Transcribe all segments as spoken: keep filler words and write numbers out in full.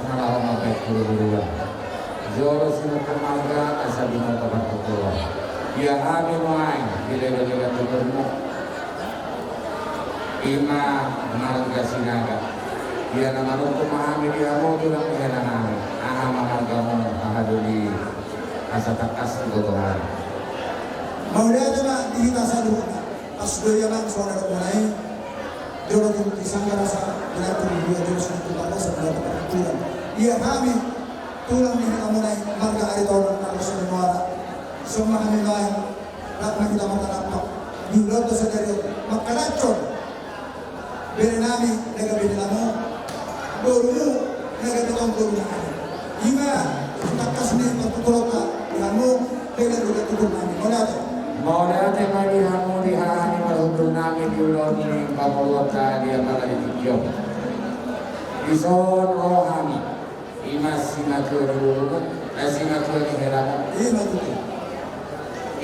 Na laho mambahen huluan. Jolo sinungkun marga asa binoto partuturon. Ia hami nuaeng di legan-legan tuturmu. Ima marga Sinaga. Ia na manungkun ma hami di hamu tulang ni hela nami. Aha ma margamu, aha do di asa tangkas diboto hami. Mauliate ma di hita saluhutna. Pas do ia nang songon na dohonon i. Jolo tu di sanggar asa dilantik di dua jolo satu barasa dilantik peraturan. Ia hami tulang ni hela muna i marga Aritonang na ro Sinuara. Songon hami nuaeng rap ma hita martanampak di ulaonta sadari on mangkalakhon bere nami na gabe hela muna, borumu na gabe tong boru nami. Ima tangkas ni partuturonta di hamu legan-legan tutur nami. Mauliate. Mauliate ma di hamu di hahang ni parhundul nami di ulaon ni pamoruonta di apala di tingki on. Dison ro hami. Ima simatua ni borumu, eh, simatua ni helamu. Ima tutu.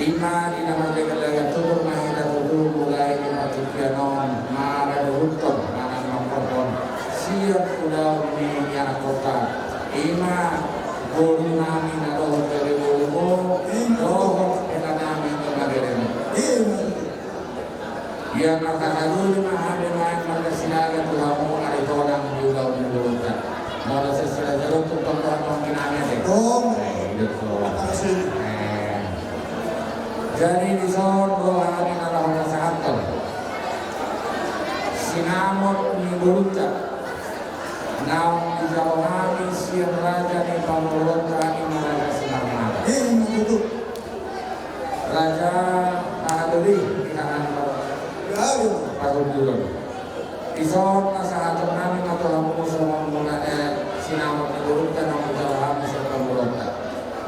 Ima di na marlegan-legan tutur ma hita tutu mulai di partingkian on maradophon manang mamboan sian ulaon ni ianakhonta. Ima boru nami na dohot gabe borumu, ima tutu, dohot hela nami na gabe beremu. Ima tutu. Ia marhata doli ma hami nuaeng marga Sinaga tu hamu Aritonang di ulaon ni borunta. Molo sesila jolo tu panggoran pangkinami ate. Oh. Eh, iya, so. Makasih. Eh. Jadi dison ro hami na laho pasahathon sinamot ni borunta. Naung dijalo hami sian raja ni pamoruonta ima Raja Simarmata. Eh, ima tutu. Raja, aha do di, di tangan parhundul on. Dison pasahaton nami ma tu hamu songon mula, eh, sinamot ni borunta naung dijalo hami sian pamoruonta.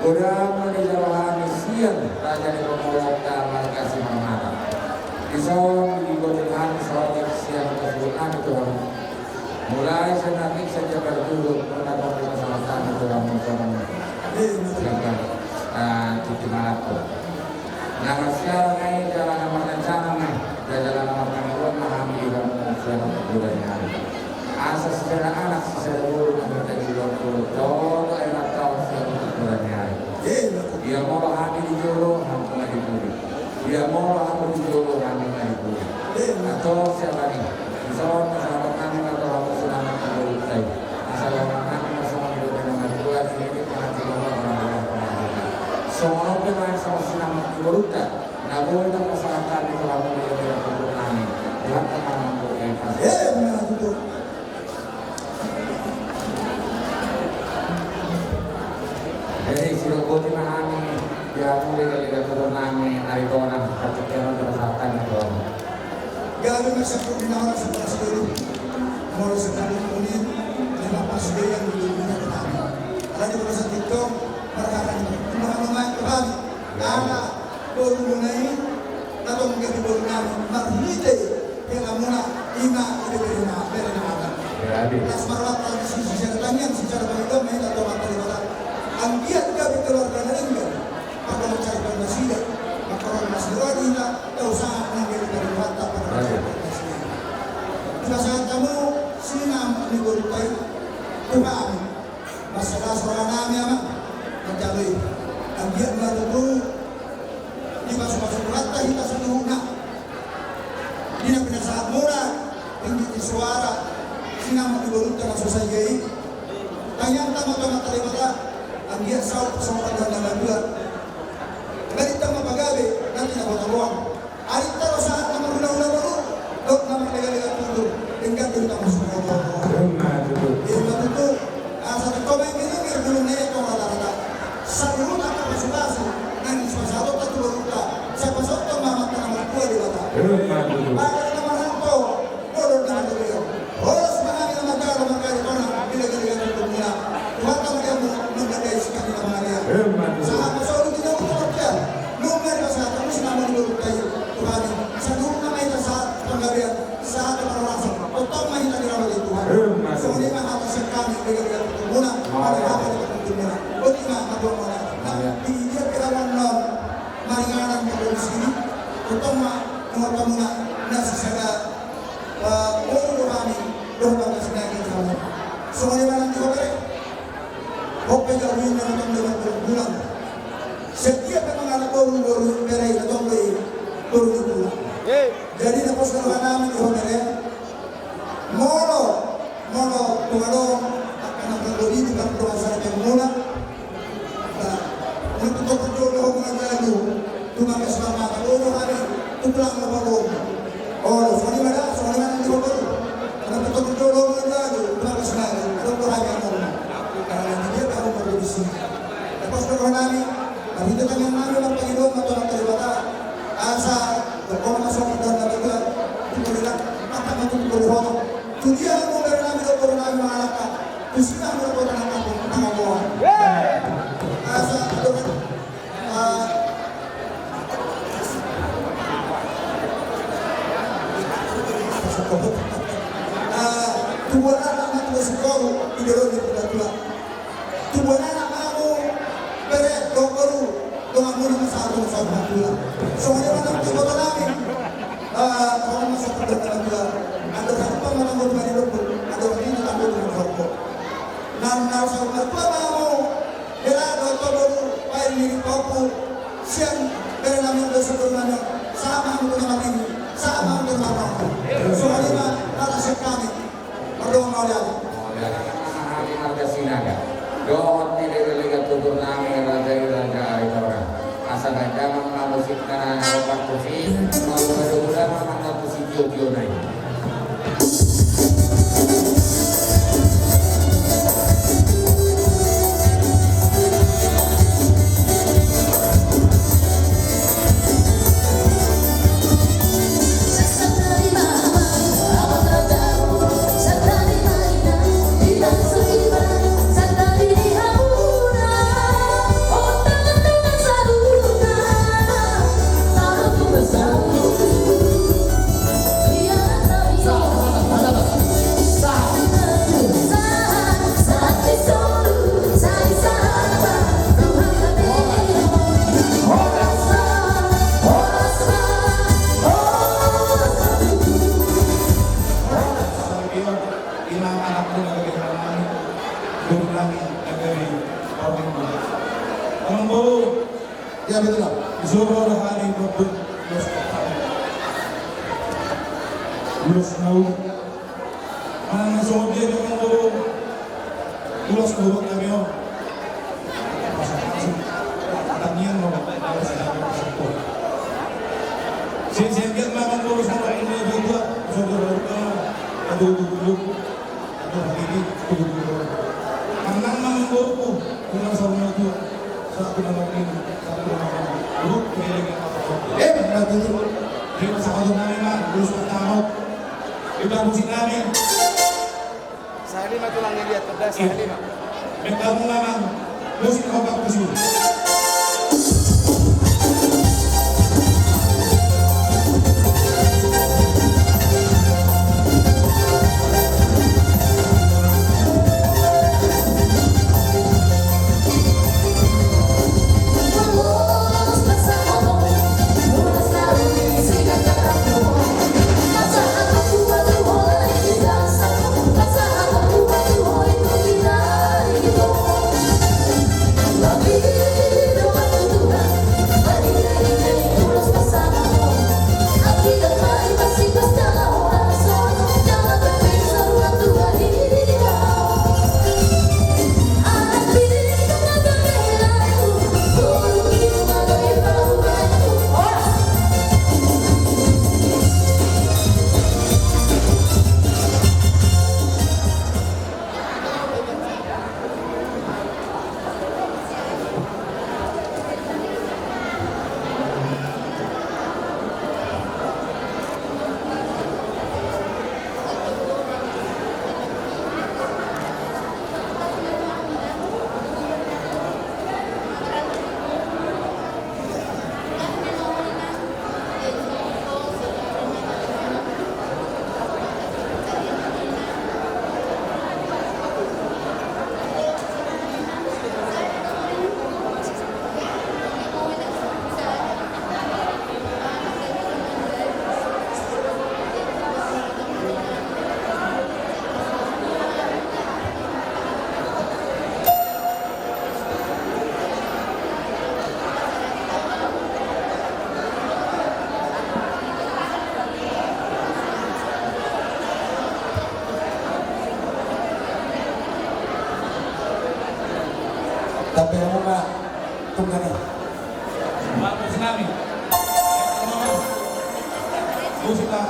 Godang ma dijalo hami sian raja ni pamoruonta marga Simarmata. Dison diboto hami saotik sian pasuhut nami tu hamu. Mulai sian Nangkin sahat tu Jambar Julu, muna tong di pasahaton nami tu hamu songon, eh, ima tutu, titi marangkup. Na marsiala ma i jala na marnanjana ma i, jala na marpangidoan ma hami di hamu sian on tu bulan ni ari. Asa sisada anak sisada boru na martagi ulang polo, jolo ai martaon sian on tu bulan ni ari. Ia molo hami di jolo, hamu ma di pudi. Ia molo hamu di jolo, hami ma di pudi. Antong siapa ni? Dison pasahaton nami ma tu hamu sinamot ni borunta i. Asa dohonon nami ma songon nidok ni na matua, sinamot ni borunta. Songon on pe ma songon sinamot ni borunta na boi tapasahat hami tu hamu di legan-legan tutur nami. Tuhan ma na mamboan. Eh, ima tutu. Jadi sidok boti ma hami di hamu di legan-legan tutur nami Aritonang, partingkian on tapasahat hami tu hamu. Gabe ma sian pudi na hona sian pudi na sidoli. Molo sian pudi na hona, ima pasupasu di hami. Ala di bola santitong marhaha ni ima hona ma tu hami. Ala boru muna i na tong gabe boru nami marhite hela muna ima gabe bere na, bere na ala. Las marwata di sisi sada tangiang sisi sada pangidoan ma hita tu Amanta Debata. Anggiat gabe keluarga na denggan. Maka mencari nasida, maka orang nasida di hita, tau sangat nang gabe bere na ala pada mencari nasida. Dipasahat hamu sinamot ni borunta i tu hami. Marsada roha nami ama manjalo i. Anggiat ma tutu dipasupasu Tuhanta hita saluhutna. Di na pinasahat muna tinggi ni suara sinamot ni borunta na so sadia i. Tangiangta ma tu Amanta Debata anggiat saut songon pandohan ni na matua. Nang di tama pagabe nanti na botoloan. Arinta do sahat na marhulahula boru dohot na marlegalega tutur, denggan do hita marsurusuruan. Ima tutu. Ima tutu. Asa tongtong ma i minungir bulung na ia tong rata-rata. Saluhut angka pasupasu na nipasahatonta tu borunta, sai pasahathon ma Amanta na martua Debata. Ima tutu. Badan na marhalto, dolok na marlegalega. Horas ma hami na manjalo marga Aritonang di legalega tuturmuna. Tuhanta ma di hamu, nunga dipasada hami na mangalean. Ima tutu. Sahat ma solu di hamu tu partia. Nunga dipasahat hamu sinamot ni borunta i tu hami. Saluhutna ma hita sahat panggabean, sahat parhorasan. Tongtong ma hita diramoti Tuhan. Ima tutu. Songon i ma hata sian hami di legalega tuturmuna. Ima tutu. Pada hata di tuturmuna. Boti ma hatuaon muna. Ima. Di dia pe hamu annon maringanan pargonsi i. Tongtong ma dohot hamuna na sisada. Eh, boru do hami, dohot angka sinangin hamu. Songon i ma nang di hobere, Hope jabu inna na tong do i boru ni tulang. Setiap memang anak boru, boru ni bere i na tong do i boru ni tulang. Jadi na pos na roha nami di ho bere. Molo, molo tung adong angka na margogoi di pardongan sada pe muna. Nah, untuk tong do ho mangajari. Tumangkas ma mata, olo hami, tulang na paboru. Olo, songon i ma da, songon i ma nang di paboru. Karena tutu jolo ma jalo, tumangkas ma, adong do hami among. Karena nanti dia baru berprodiksi. Lepas doa nami, tapi itu kan yang nami marpangidoan ma tu Amanta Debata. Asa, berkona masuk ke dalam Debata, itu boleh lah, mata mata itu boleh hono. Tu dia mau bere nami, dohot boru nami mangalangka. Tu si nami dohot boru nami mangalangka. Asa, adong Tubuan anak ma tubuan singkoru, di jolo ni tulang-tulang. Tubuan anak ma hamu, bere, dohot boru, dongan muna ma sahat tu sahat tulang. Songon i ma nang tu iboto nami. Songon i ma sahat tu tulang-tulang. Andor hadumpang ma tanggo tu mani lombu, andor hadumpang ma tanggo tu mani lombu. Nang na sahat tulang ma hamu. Hela dohot boru, baen ni pahompu, sian bere nami on dohot sudut nami on, sahat ma hamu tu na marnini, sahat ma hamu tu na marnono. Songon i ma, rara sian hami. Mardongan ma hami. Mauliate ma hami marga Sinaga. Dohot ni denggan-denggan tutur nami raja i, raja i tora. Asa baen damang ma musik na na opat tusi, mauliate ma hami na tusi tio-tio na i. Ima anakmu na gabe halangan, boru nami na gabe parumaen. Amang boru. Ia betul lah. Jolo roha ni boru. Los kami. Los nau. Manang songon dia amang boru. Los boru kami on. Tangiang ma. Sing sing giat ma amang boru songon dia betul. Songon dia betul. Aduh, aduh, aduh. Manang ma amang boruku, tulang saur matua, satu nama ini, satu nama ini. Urut keliling apa kau? Eh, benar tu. Terima kasih untuk nama ma, urus pertama. Kita musik nami. Sahalima tulang ni dia, cerdas sahalima. Minta mu nama. Musik opak tusi. Tapi hamu ma tunggang i. Markus nami. Musik ma.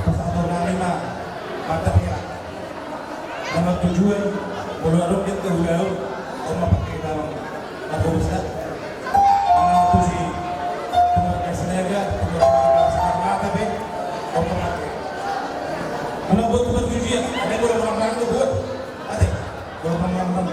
Pasahaton nami ma, mantap ya. Nama tujuan, molo adong di ulaon, on ma pake dalam. Aku bisa. Mana tusi, pengurus Sinaga, pengurus Sinaga, mata be, on ma pake. Mana buat tempat ujian, ada yang boleh orang-orang itu buat, ada. Boleh orang-orang.